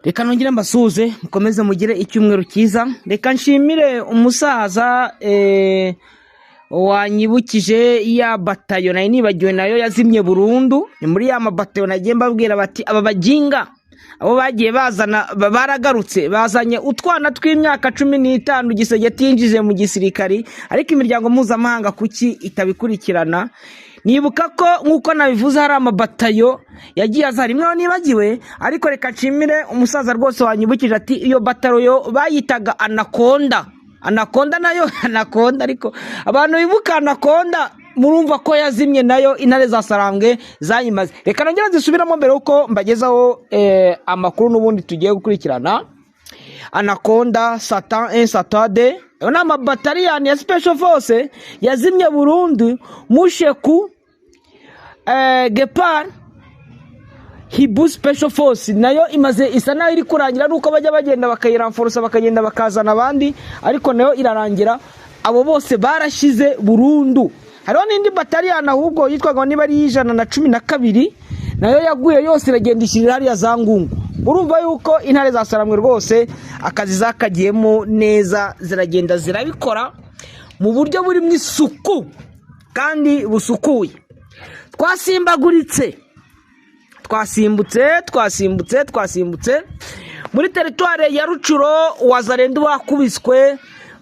Reka nongere mbasuhuze, mukomeze mugire icyumweru cyiza. Reka nshimire umusaza wanyibukije ya batayo nari nibagiwe, nayo yazimye burundu. Ni muri ya mabatayo nagiye mbabwira bati aba baginga abo bagiye bazana baragarutse, bazanye utwana tw'imyaka 15 Gisegeti yinjije mu gisirikari, ariko imiryango mpuzamahanga kuki itabikurikirana? Nibuka ko nk'uko nabivuze hari amabatayo yagiye aza, rimwe nibagiwe, ariko reka nshimire umusaza rwose wanyibukije ati iyo batayo bayitaga Anaconda. Anaconda nayo, Anaconda, ariko abantu bibuka Anaconda murumva ko yazimye nayo, intare za Sarambwe zayimaze. Reka nongere zisubiramo mbere yuko mbagezaho amakuru n'ubundi tugiye gukurikirana. Anaconda, Satan 1, Satan 2, ayo ni amabataliyani ya Special Force yazimye burundu. Musheku, Guépard, Hiboux Special Force nayo imaze, isa naho iri kurangira, nuko bajya bagenda bakayiramforosa, bakagenda bakazana abandi, ariko nayo irarangira. Abo bose barashize burundu. Hariho n'indi bataliyani ahubwo yitwaga niba ari 112, nayo yaguye yose iragenda ishyirira hariya za Ngungu. Urumva yuko intare za Sarambwe rwose akazi zakagiyemo neza, ziragenda zirabikora mu buryo burimo isuku kandi busukuye. Twasimbaguritse, twasimbutse, twasimbutse, twasimbutse muri teritwari ya Rutshuru. Wazalendo bakubiswe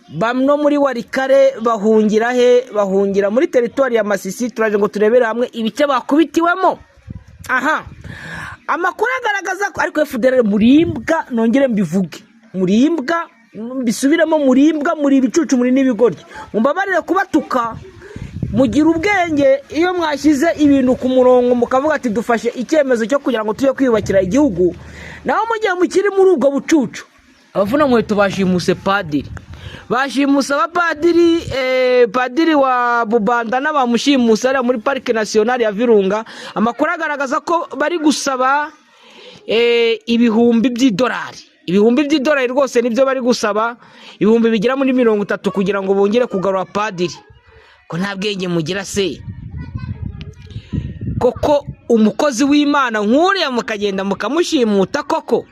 bamwe muri Walikale bahungira he? Bahungira muri teritwari ya Masisi. Turaje ngo turebere hamwe ibice bakubitiwemo. Aha amakuru agaragaza ko ariko FDLR murimbwa, nongere mbivuge, murimbwa, mbisubiremo, murimbwa, muri ibicucu, muri n'ibigoryi. Mumbabarire kubatuka. Mugira ubwenge iyo mwashyize ibintu ku murongo, mukavuga ati dufashe icyemezo cyo kugira ngo tujye kwiyubakira igihugu. Naho mu gihe mukiri muri ubwo bucucu, abavuna muheto bashimuse padiri, bashimuse abapadiri, padiri wa Bubandana bamushimuse hariya muri Parike Nasiyonari ya Virunga. Amakuru agaragaza ko bari gusaba ibihumbi by'idolari, ibihumbi by'idolari rwose nibyo bari gusaba, ibihumbi bigera muri 30 kugira ngo bongere kugarura padiri. Ko nta bwenge mugira se koko? Umukozi w'Imana nk'uriya mukagenda mukamushimuta koko?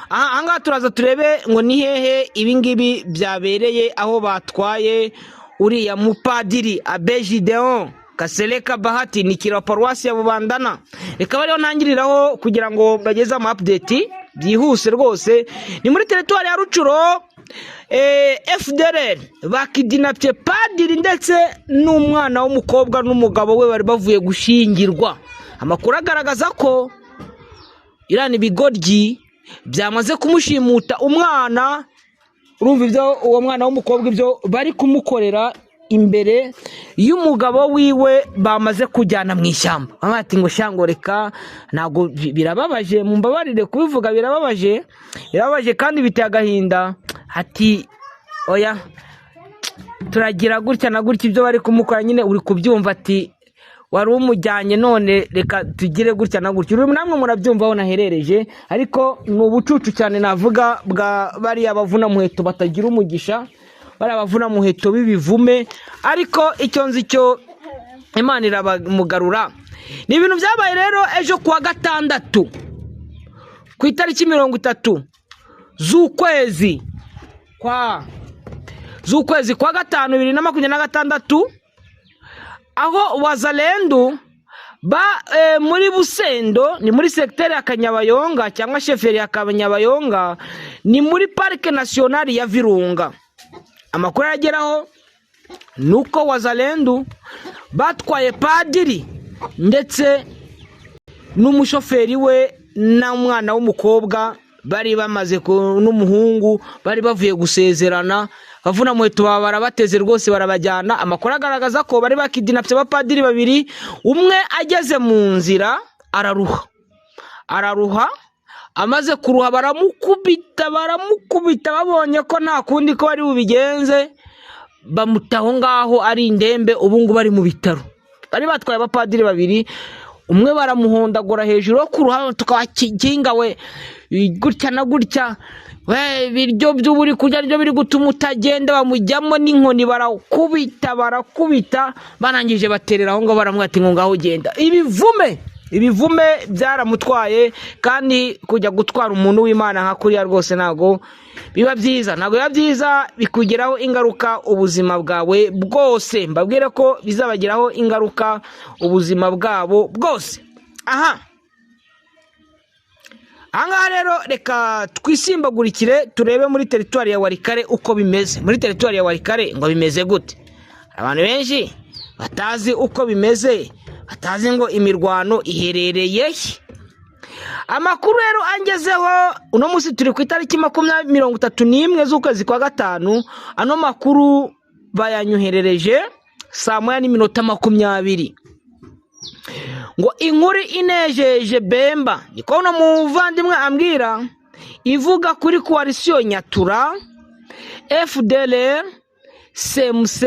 Aha ahangaha turaza turebe ngo ni hehe ibingibi byabereye, aho batwaye uriya mupadiri Abbé Gideon Kasereka Bahati, ni kira paruwasi ya Bubandana. Reka bariho ntangiriraho kugira ngo bageze ama update byihuse rwose. Ni muri teritwari ya Rutshuru, FDLR bakidinapye padiri ndetse n'umwana w'umukobwa n'umugabo we bari bavuye gushyingirwa. Amakuru agaragaza ko iriya bigoryi byamaze kumushimuta umwana. Urumva ibyo uwo mwana w'umukobwa, ibyo bari kumukorera imbere y'umugabo wiwe bamaze kujyana mu ishyamba. Bamwe bati ngo shango reka, ntabwo birababaje, mumbabarire kubivuga, birababaje, birababaje kandi biteye agahinda. Ati oya, turagira gutya na gutya, ibyo bari kumukora nyine uri kubyumva, ati wari umujyanye none reka tugire gutya na gutya. Uri namwe murabyumva aho naherereje, ariko ni ubucucu cyane navuga bwa bariya bavuna muheto batagira umugisha, bariya bavuna muheto b'ibivume. Ariko icyo nzi cyo, Imana irabamugarura. Ni ibintu byabaye rero ejo kuwa gatandatu ku itariki 30 z'ukwezi kwa gatanu 2026, aho Wazalendo ba muri Busendo, ni muri segiteri ya Kanyabayonga cyangwa sheferi ya Kanyabayonga, ni muri Parike Nasiyonari ya Virunga. Amakuru arageraho ni uko Wazalendo batwaye padiri ndetse n'umushoferi we n'umwana w'umukobwa bari bamaze n'umuhungu bari bavuye gusezerana. Bavuna muheto baba barabateze rwose, barabajyana. Amakuru agaragaza ko bari bakidinapye abapadiri babiri, umwe ageze mu nzira araruha, araruha, amaze kuruha baramukubita, baramukubita, babonye ko nta kundi ko bari bubigenze, bamuta aho ngaho ari indembe. Ubu ngubu ari mu bitaro. Bari batwaye abapadiri babiri, umwe baramuhondagura hejuru yo ku ruhande, tukabakinga we gutya na gutya, we ibiryo by'ubu uri kurya nibyo biri gutuma utagenda. Bamujyamo n'inkoni, barakubita, barakubita, barangije baterera aho ngaho, baramubwira ati ngo ngaho ugenda. Ibivume. Ibivume byaramutwaye, kandi kujya gutwara umuntu w'Imana nka kuriya rwose ntabwo biba byiza, ntabwo biba byiza, bikugiraho ingaruka ubuzima bwawe bwose. Mbabwire ko bizabagiraho ingaruka ubuzima bwabo bwose. Aha ahangaha rero reka twisimbagurikire turebe muri teritwari ya Walikale uko bimeze. Muri teritwari ya Walikale ngo bimeze gute? Abantu benshi batazi uko bimeze, batazi ngo imirwano iherereye he. Amakuru rero angezeho uno munsi, turi ku itariki 31 z'ukwezi kwa gatanu. Ano makuru bayanyoherereje saa 1:20, ngo inkuru inejeje Bemba, niko uno muvandimwe ambwira, ivuga kuri coalition Nyatura, FDLR, CMC,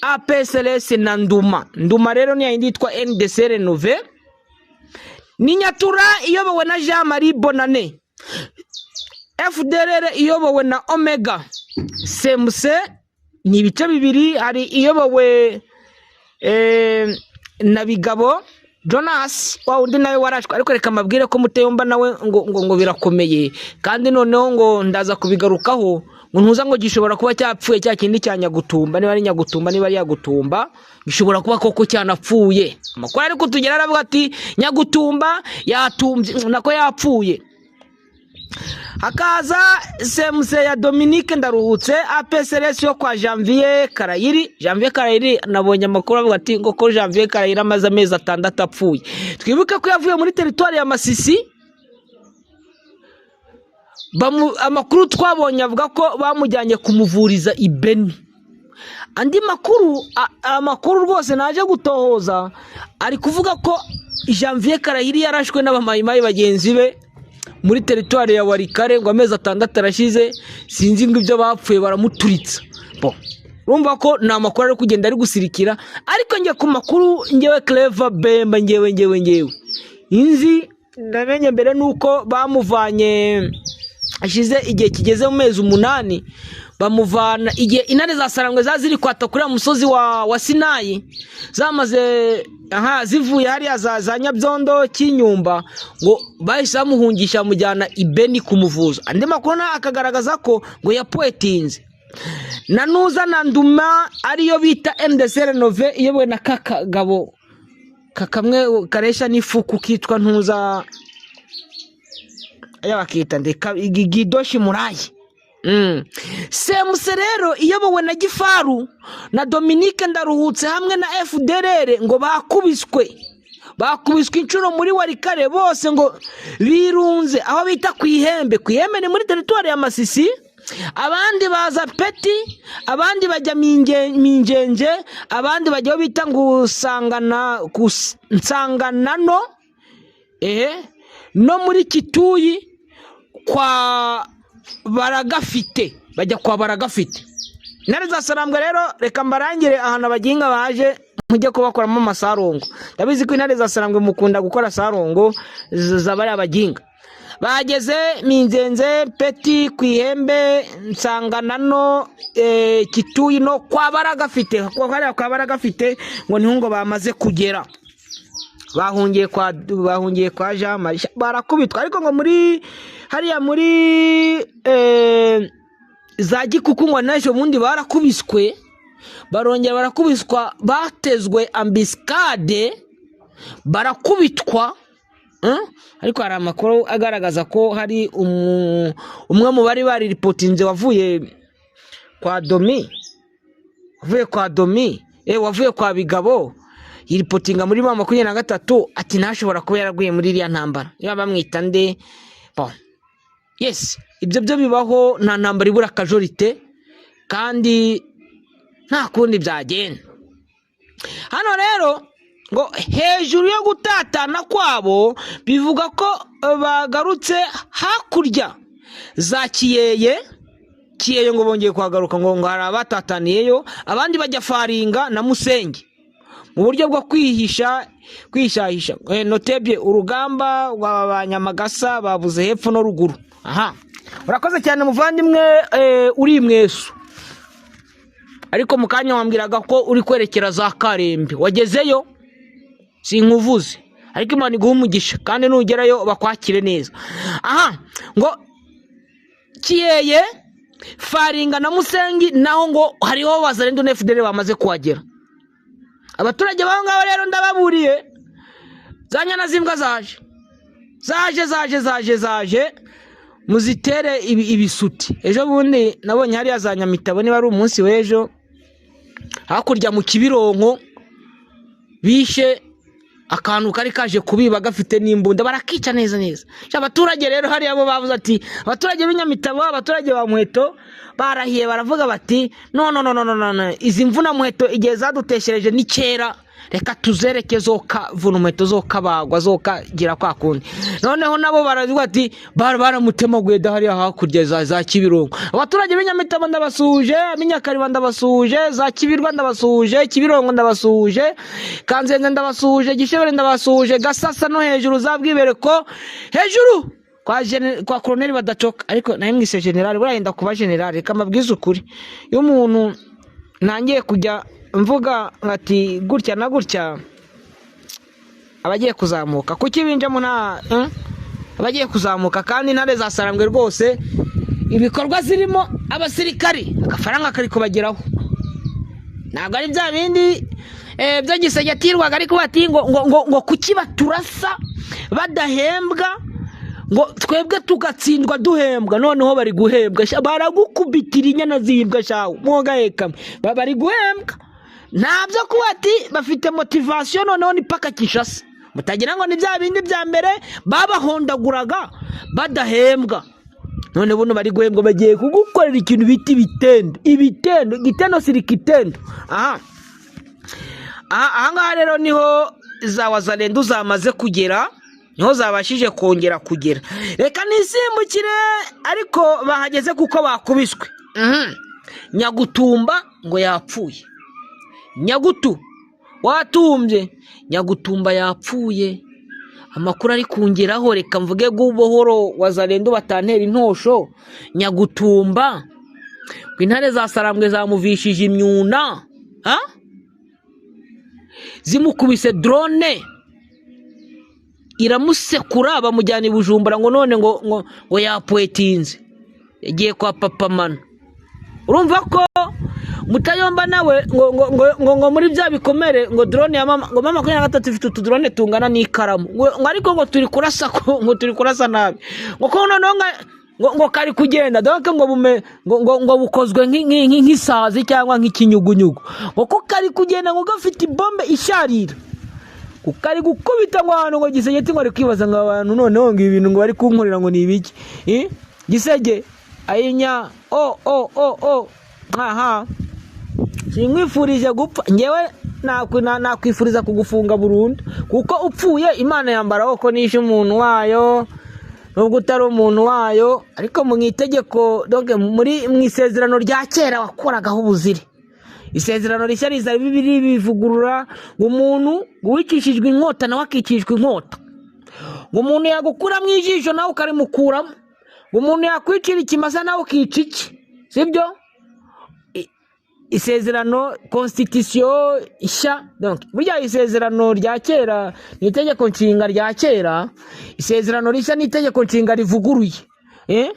APCLS na Nduma. Nduma rero ni yindi yitwa NDC Renouveau. Ni Nyatura iyobowe na Jean Marie Bonane, FDLR iyobowe na Omega, CMC ni ibice bibiri, hari iyobowe na Bigabo Jonas, wa undi nawe warashwe. Ariko reka mbabwire ko Muteyomba nawe ngo birakomeye, kandi noneho ngo ndaza kubigarukaho, ngo ntuza ngo gishobora kuba cyapfuye, cya kindi cya Nyagutumba, niba ari Nyagutumba, niba ari Yagutumba, gishobora kuba koko cyanapfuye. Amakuru ari kutugera aravuga ati Nyagutumba yatumbye, nako yapfuye. Hakaza CMC ya Dominique Ndaruhutse, APCLS yo kwa Janvier Karayiri. Janvier Karayiri, nabonye amakuru avuga ati ngo ko Janvier Karayiri amaze amezi 6 apfuye. Twibuke ko yavuye muri teritwari ya Masisi. Amakuru twabonye avuga ko bamujyanye kumuvuriza i Beni. Andi makuru, amakuru rwose naje gutohoza, ari kuvuga ko Janvier Karayiri yarashwe n'abamayimayi bagenzi be muri teritwari ya Walikale, ngo amezi 6 arashize, sinzi ngo ibyo bapfuye baramuturitsa. Bo urumva ko ni amakuru ari kugenda ari gusirikira, ariko njye ku makuru ngewe Clever Bemba, ngewe inzi ndamenye mbere nuko bamuvanye hashize igihe kigeze mu mezi 8, bamuvana igihe intare za Sarangwe za ziri kwata kuri musozi wa Sinayi, zamaze aha zivuye hariya za Nyabyondo Kinyumba, ngo bahise bamuhungisha bamujyana i Beni kumuvuza. Andi makuru nayo akagaragaza ko ngo yapoetinze na nuza na Nduma, ariyo bita NDC Renouveau, iyobowe na kakagabo kakamwe karesha n'ifuku kitwa ntuza, aya bakita ndeka Gidoshi Murayi. CMC rero iyobowe na Gifaru na Dominique Ndaruhutse hamwe na FDLR ngo bakubiswe inshuro muri Walikale bose, ngo birunze aho bita ku Ihembe. Ku Ihembe ni muri teritwari ya Masisi. Abandi baza Peti, abandi bajya Minjenje, abandi bajya aho bita ngo Nsanganano, ehe, no muri Kituyi kwa Baragafite, bajya kwa Baragafite. Intare za Sarambwe rero, reka mbarangire ahantu abaginga baje, mujye kubakoramo amasarongo. Ndabizi ko intare za Sarambwe mukunda gukora sarongo z'abariya baginga. Bageze Minzenze, Peti, ku Ihembe, Nsanganano, Kituyi no kwa Baragafite. Kwa hariya kwa Baragafite ngo niho ngo bamaze kugera, bahungiye kwa Jean Marie, barakubitwa. Ariko ngo muri hariya muri za Gikuku ngo n'ejo bundi barakubiswe, barongera barakubiswa, batezwe embuscade, barakubitwa. Ariko hari amakuru agaragaza ko hari umwe mu bari bariripotinze wavuye kwa Domi, wavuye kwa Domi, wavuye kwa Bigabo, yiripotinga muri M23, ati ntashobora kuba yaraguye muri iriya ntambara. Niba bamwita nde? Bon. Yes, ibyo byo bibaho, nta ntambara ibura casualty, kandi nta kundi byagenda. Hano rero ngo hejuru yo gutatana kwabo, bivuga ko bagarutse hakurya za Kiyeye. Kiyeye ngo bongeye kuhagaruka, ngo hari abatataniyeyo, abandi bajya Faringa na Musenge mu buryo bwo kwihisha, kwihishahisha. Notebye urugamba rwa ba Nyamagasa babuze hepfo no ruguru. Aha urakoze cyane muvandimwe, uri mwesu, ariko mu kanya wambwiraga ko uri kwerekera za Karembe, wagezeyo? Sinkuvuze, Ariko Imana iguha umugisha, kandi nugerayo bakwakire neza. Aha ngo Kiyeye, Faringa na Musengi naho ngo hariho Wazalendo na FDLR bamaze kuhagera. Abaturage b'aho ngaho rero ndababuriye, za nyana z'imbwa zaje, zaje, zaje, zaje, zaje, muzitere ibisuti. Ejo bundi nabonye hariya za Nyamitabo, niba ari umunsi w'ejo, hakurya mu Kibironko bishe akantu kari kaje kubiba gafite n'imbunda, barakica neza neza. Abaturage rero hariya bo bavuze ati, abaturage b'Inyamitabo, abaturage ba Muheto barahiye, baravuga bati: "No, no, no, no, no, no, izi mvuna muheto igihe zaduteshereje ni kera, reka tuzereke zoka vuna umuheto, zokabagwa, zokagira kwa kundi." Noneho nabo baravuga ati baramutemaguye da hariya hakurya za Kibirungo. Abaturage b'Inyamitabo ndabasuhuje, ab'inyakariba ndabasuhuje, za Kibirwa ndabasuhuje, Kibirongo ndabasuhuje, Kanzenze ndabasuhuje, Gishebere ndabasuhuje, Gasasa no hejuru za Bwibereko hejuru kwa koroneri badacoka. Ariko nawe mwise generali, buriya yenda kuba generali. Reka mbabwize ukuri, iyo umuntu ntangiye kujya mvuga ati gutya na gutya, abagiye kuzamuka kuki binjamo nta abagiye kuzamuka. Kandi Intare za Sarambwe rwose ibikorwa zirimo, abasirikari agafaranga kari kubageraho, ntabwo ari bya bindi byo Gisege atirwaga, ariko bati ngo kuki baturasa badahembwa, ngo twebwe tugatsindwa duhembwa? Noneho bari guhembwa sha, baragukubitira inyana z'imbwa shawe mwogahekamwe. Bari guhembwa, nta byo kuba ati bafite motivation. Noneho ni paka Kinshasa, mutagira ngo ni bya bindi bya mbere babahondaguraga badahembwa. None buno bari guhembwa, bagiye kugukorera ikintu bita ibitendo, ibitendo, igitendo siri kitendo. Aha ahangaha rero niho za Wazalendo zamaze kugera, niho zabashije kongera kugera. Reka nisimbukire, ariko bahageze kuko bakubiswe. Nyagutumba ngo yapfuye. Nyagutu watumbye, Nyagutumba yapfuye, amakuru ari kungeraho. Reka mvuge buhoro, Wazalendo batantera intosho. Nyagutumba ngo intare za Sarambwe zamuvishije imyuna, ha? Zimukubise drone iramusekura, bamujyana i Bujumbura, ngo none ngo yapwetinze, yagiye kwa papa mano. Urumva ko Mutayomba nawe ngo muri bya bikomere, ngo drone ya mama, ngo mama 23 ifite utudrone tungana n'ikaramu, ngo ariko ngo turi kurasa ngo turi kurasa nabi, ngo ko noneho ngo kari kugenda, donc ngo bume ngo bukozwe nk'isazi cyangwa nk'ikinyugunyugu, ngo ko kari kugenda ngo gafite ibombe isharira, ngo kari gukubita ngo ahantu, ngo Gisegeti ngo ari kwibaza ngo abantu noneho ngo ibi bintu ngo bari kunkorera ngo ni ibiki? Eh? Gisege ayinya o o o o aha, sinkwifurije gupfa ngewe, nakwifuriza kugufunga burundu, kuko upfuye Imana yambaraho ko nishe umuntu wayo, nubwo utari umuntu wayo. Ariko mu itegeko, donc muri mu isezerano rya kera wakoragaho ubuzire, isezerano rishya riza bibiri bivugurura, ngo umuntu wicishijwe inkota nawe akicishwa inkota, ngo umuntu yagukuramo ijisho nawe ukarimukuramo, ngo umuntu yakwicira ikimasa nawe ukica iki, sibyo? Isezerano, constitution nshya. Donc burya isezerano rya kera ni itegeko nshinga rya kera, isezerano rishya ni itegeko nshinga rivuguruye, eh?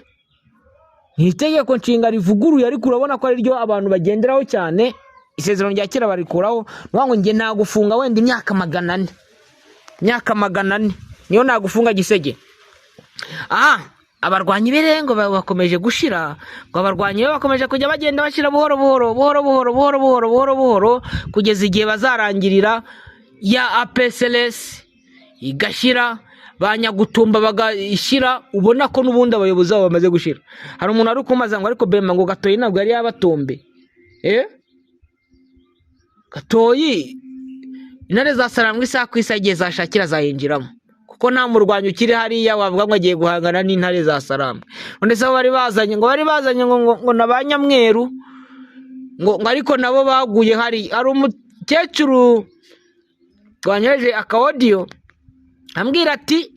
Ni itegeko nshinga rivuguruye, ariko urabona ko ari ryo abantu bagenderaho cyane. Isezerano rya kera barikuraho. Ni ngo njye nagufunga wenda imyaka 400, imyaka 400 niyo nagufunga, Gisege. Aha abarwanyi be rero ngo bakomeje gushira, ngo abarwanyi be bakomeje kujya bagenda bashira buhoro buhoro, buhoro buhoro, buhoro buhoro, buhoro buhoro, kugeza igihe bazarangirira ya APCLS igashira, ba Nyagutumba bagashyira. Ubona ko n'ubundi abayobozi babo bamaze gushira. Hari umuntu wari kumaza ngo ariko Bemba, ngo Gatoyi ntabwo yari yabatombe? Eh, Gatoyi, intare za Sarambwe isaha ku isaha igihe zashakira zayinjiramo, kuko nta murwanyi ukiri hariya wavuga ngo agiye guhangana n'intare za Sarambwe. None se abo bari bazanye, ngo bari bazanye ngo na ba Nyamweru, ngo ariko nabo baguye. Hari umukecuru wanyoheje aka audio ambwira ati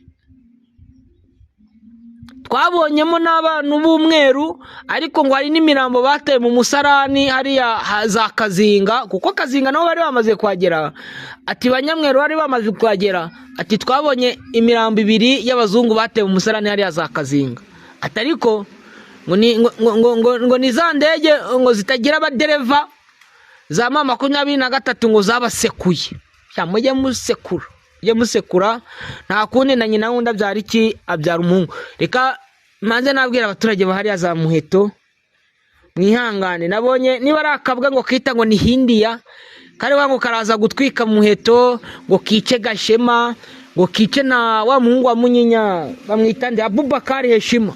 Twabonyemo n'abantu b'umweru, ariko ngo hari n'imirambo bataye mu musarani hariya za Kazinga, kuko Kazinga nabo bari bamaze kuhagera. Ati banyamweru bari bamaze kuhagera. Ati twabonye imirambo ibiri y'abazungu bataye mu musarani hariya za Kazinga. Ati ariko ngo ni ngo, ngo, ngo, ngo ni za ndege ngo zitagira abadereva za M23 ngo zabasekuye. Ya, mujye musekura, mujye musekura, nta kundi na nyina wundi abyara iki? Abyara umuhungu. Reka manze nabwira abaturage bahariya za Muheto, mwihangane. Nabonye niba ari akabwa ngo kita ngo ni Hindiya, kariya ngo karaza gutwika Muheto, ngo kice Gashema, ngo kice na wa muhungu wa Munyinya bamwita nde, Abubakari Heshima.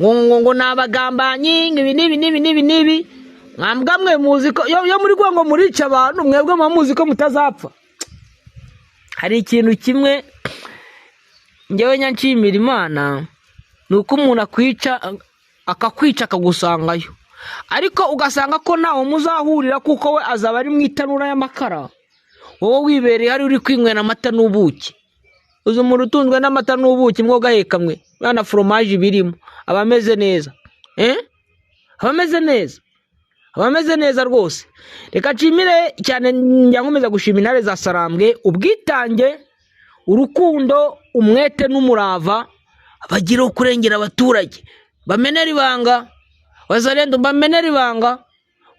Ngo ni abagambanyi, ngo ibi n'ibi n'ibi n'ibi n'ibi. Mwambwa mwe, muzi ko iyo muri kuvuga ngo murica abantu, mwebwe muba muzi ko mutazapfa. Hari ikintu kimwe njyewe nshimira Imana, ni uko umuntu akwica, akakwica akagusangayo, ariko ugasanga ko ntawe muzahurira, kuko we azaba ari mu itanura y'amakara, wowe wibereye hari uri kwinywera amata n'ubuki. Uzi umuntu utunzwe n'amata n'ubuki mwo gahekamwe na foromaje birimo, aba ameze neza, eh? Aba ameze neza, aba ameze neza rwose. Reka nshimire cyane, njya nkomeza gushima intare za Sarambwe, ubwitange, urukundo, umwete n'umurava bagira wo kurengera abaturage. Bamenera ibanga wazalendo, bamenera ibanga,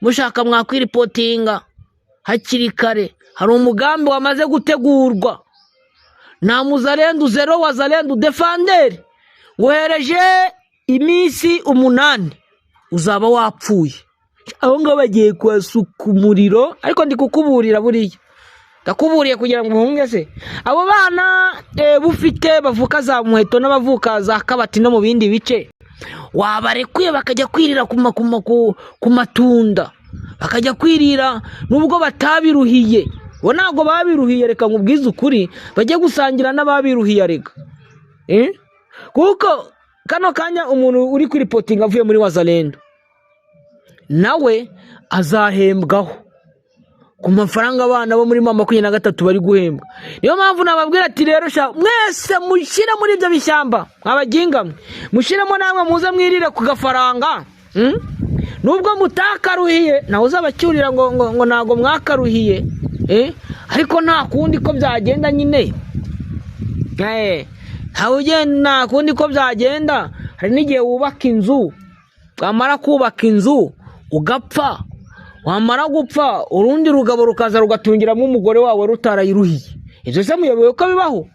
mushaka mwakwiripotinga hakiri kare. Hari umugambi wamaze gutegurwa nta muzalendo zero wazalendo defanderi. Nguhereje iminsi 8 uzaba wapfuye. Aho ngaho bagiye kuhasuka umuriro, ariko ndi kukuburira, buriya ndakuburiye kugira ngo uhunge se abo bana bufite bavuka za Muheto n'abavuka za Kabati no mu bindi bice, wabarekuye bakajya kwirira ku matunda, bakajya kwirira nubwo batabiruhiye. Bo ntabwo babiruhiye, reka nkubwize ukuri, bajye gusangira n'ababiruhiye arega, eh? Kuko kano kanya umuntu uri kwiripotinga avuye muri wazalendo nawe azahembwaho ku mafaranga abana bo muri M23 bari guhembwa. Niyo mpamvu nababwira ati rero sha, mwese mushyire muri ibyo bishyamba, mwabaginga mwe, mushyiremo namwe muze mwirire ku gafaranga, Nubwo mutakaruhiye, nawe uzabacyurira ngo ntabwo mwakaruhiye, eh? Ariko nta kundi ko byagenda nyine. Ntawe ugenda, nta kundi ko byagenda. Hari n'igihe wubaka inzu, wamara kubaka inzu ugapfa, wamara gupfa urundi rugabo rukaza rugatungiramo umugore wawe rutarayiruhiye. Ibyo se muyobewe ko bibaho?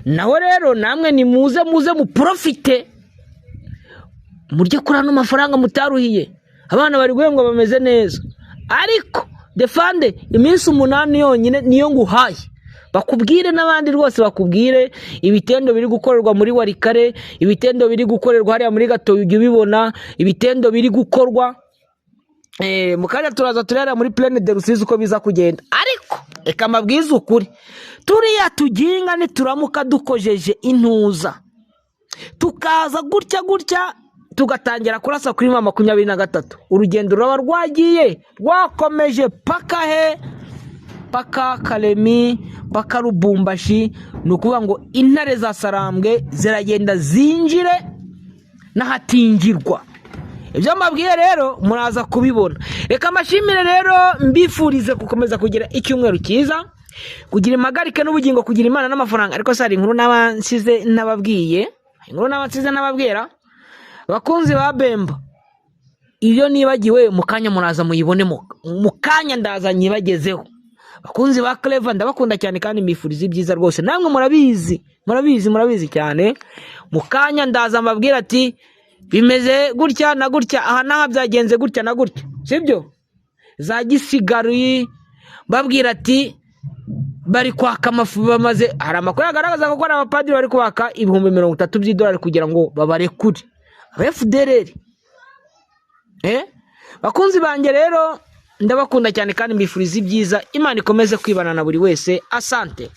Naho rero namwe nimuze, muze muprofite, murye kuri ano mafaranga mutaruhiye. Abana bari guhembwa bameze neza, ariko defande iminsi 8 yonyine niyo nguhaye. Bakubwire n'abandi rwose, bakubwire ibitendo biri gukorerwa muri Walikale, ibitendo biri gukorerwa hariya muri Gatoya, ujya ubibona ibitendo biri gukorwa. Mu kanya turaza turera muri Plaine de Rusizi uko biza kugenda, ariko reka mbabwize ukuri, turiya tuginga nituramuka dukojeje intuza, tukaza gutya gutya tugatangira kurasa kuri M23, urugendo ruraba rwagiye rwakomeje paka he? Paka Kalemi, paka Lubumbashi. Ni ukuvuga ngo intare za Sarambwe ziragenda zinjire n'ahatingirwa. Ibyo mbabwiye rero muraza kubibona. Reka mbashimire rero, mbifurize gukomeza kugira icyumweru cyiza, kugira impagarike n'ubugingo, kugira Imana n'amafaranga. Ariko se hari inkuru n'abansize nababwiye, inkuru n'abansize nababwira bakunzi ba Bemba? Ibyo nibagiwe mu kanya muraza muyibonemo, mu kanya ndaza nyibagezeho. Bakunzi ba Clever, ndabakunda cyane kandi mbifuriza ibyiza rwose, namwe murabizi, murabizi, murabizi cyane. Mu kanya ndaza mbabwira ati bimeze gutya na gutya, aha n'aha byagenze gutya na gutya, sibyo? Za Gisigari babwira ati bari kwaka amafu, bamaze, hari amakuru agaragaza ko hari abapadiri bari kwaka 30,000 by'idolari kugira ngo babarekure aba FDLR. Bakunzi banjye rero, ndabakunda cyane kandi mbifuriza ibyiza. Imana ikomeze kwibana na buri wese. Asante.